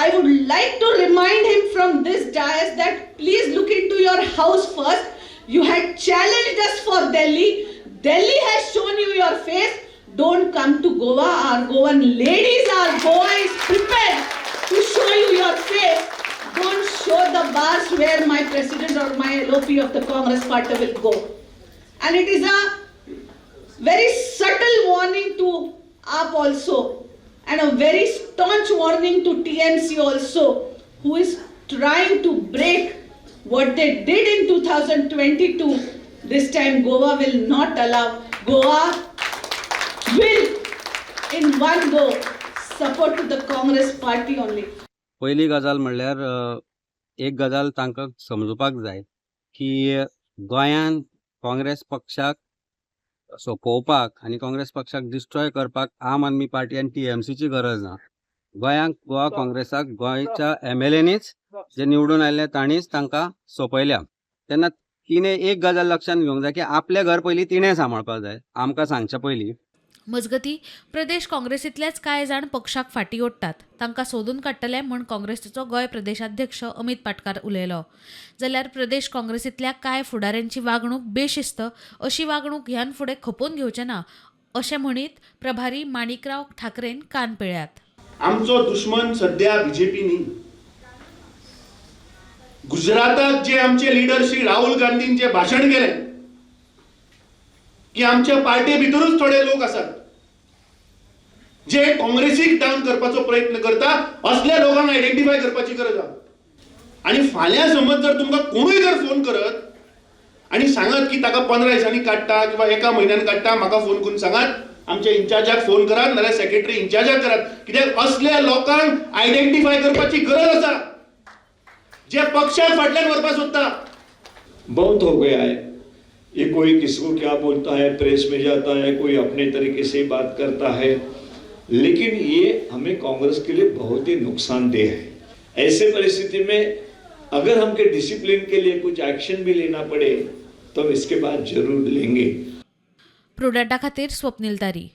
I would like to remind him from this dais that please look into your house first. You had challenged us for Delhi. Delhi has shown you your face. Don't come to Goa. Our Goan ladies, our Goa is prepared to show you your face. Don't show the bars where my president or my LOP of the Congress party will go. And it is a very subtle warning to AAP also and a very staunch warning to TMC also, who is trying to break what they did in 2022. This time Goa will not allow. Goa will in one go support to the Congress party only. पयली गजाल म्हणल्यार एक गजाल तांकां समजुपाक जाय की गोंयान काँग्रेस पक्षाक सोंपोवपाक आनी काँग्रेस पक्षाक डिस्ट्रॉय करपाक आम आदमी पार्टी आनी टीएमसीची गरज ना. गोंयांक गोवा काँग्रेसाक गोंयच्या एमएलएनीच जे निवडून आयले तांणीच तांकां सोंपयल्या. तेन्ना तिणें एक गजाल लक्षांत घेवंक जाय की आपलें घर पयलीं तिणें सांबाळपाक जाय आमकां सांगच्या पयलीं. मजगती, प्रदेश काँग्रेसींतलेच कांय जाण पक्षाक फाटीं ओडटात, तांकां सोदून काडटले म्हूण काँग्रेसीचो गोंय प्रदेशाध्यक्ष अमित पाटकार उलयलो. जाल्यार प्रदेश काँग्रेसींतल्या कांय फुडाऱ्यांची वागणूक बेशिस्त, अशी वागणूक ह्यान फुडें खपोवन घेवचे ना अशें म्हणीत प्रभारी माणिकराव ठाकरेन कान पिळ्ळ्यात. आमचो दुश्मन सध्या बीजेपी न्ही. गुजराताक जे आमचे लिडर श्री राहुल गांधीन जे भाशण केलें की आमच्या पार्टी भितरूच थोडे लोक आसात जे काँग्रेसीक डावन करपाचो प्रयत्न करता, असल्या लोकांक आयडेंटिफाय करपाची गरज आसा. आनी फाल्यां समज जर तुमकां कोणूय जर फोन करत आनी सांगत की ताका 15 दिसांनी काडटा किंवा एका म्हयन्यान काडटा, म्हाका फोन करून सांगात, आमच्या इन्चार्जाक फोन करात नाल्यार सेक्रेटरी इन्चार्जाक करात, कित्याक असल्या लोकांक आयडेंटिफाय करपाची गरज आसा जे पक्षाक फाटल्यान व्हरपाक सोदता. बहुत हो गया है ये. कोई किसको क्या बोलता है, प्रेस में जाता है, कोई अपने तरीके से बात करता है, लेकिन ये हमें कांग्रेस के लिए बहुत ही नुकसानदेह है. ऐसे परिस्थिति में अगर हमके डिसिप्लिन के लिए कुछ एक्शन भी लेना पड़े तो हम इसके बाद जरूर लेंगे. प्रुडंटा खातीर स्वप्नील तारी.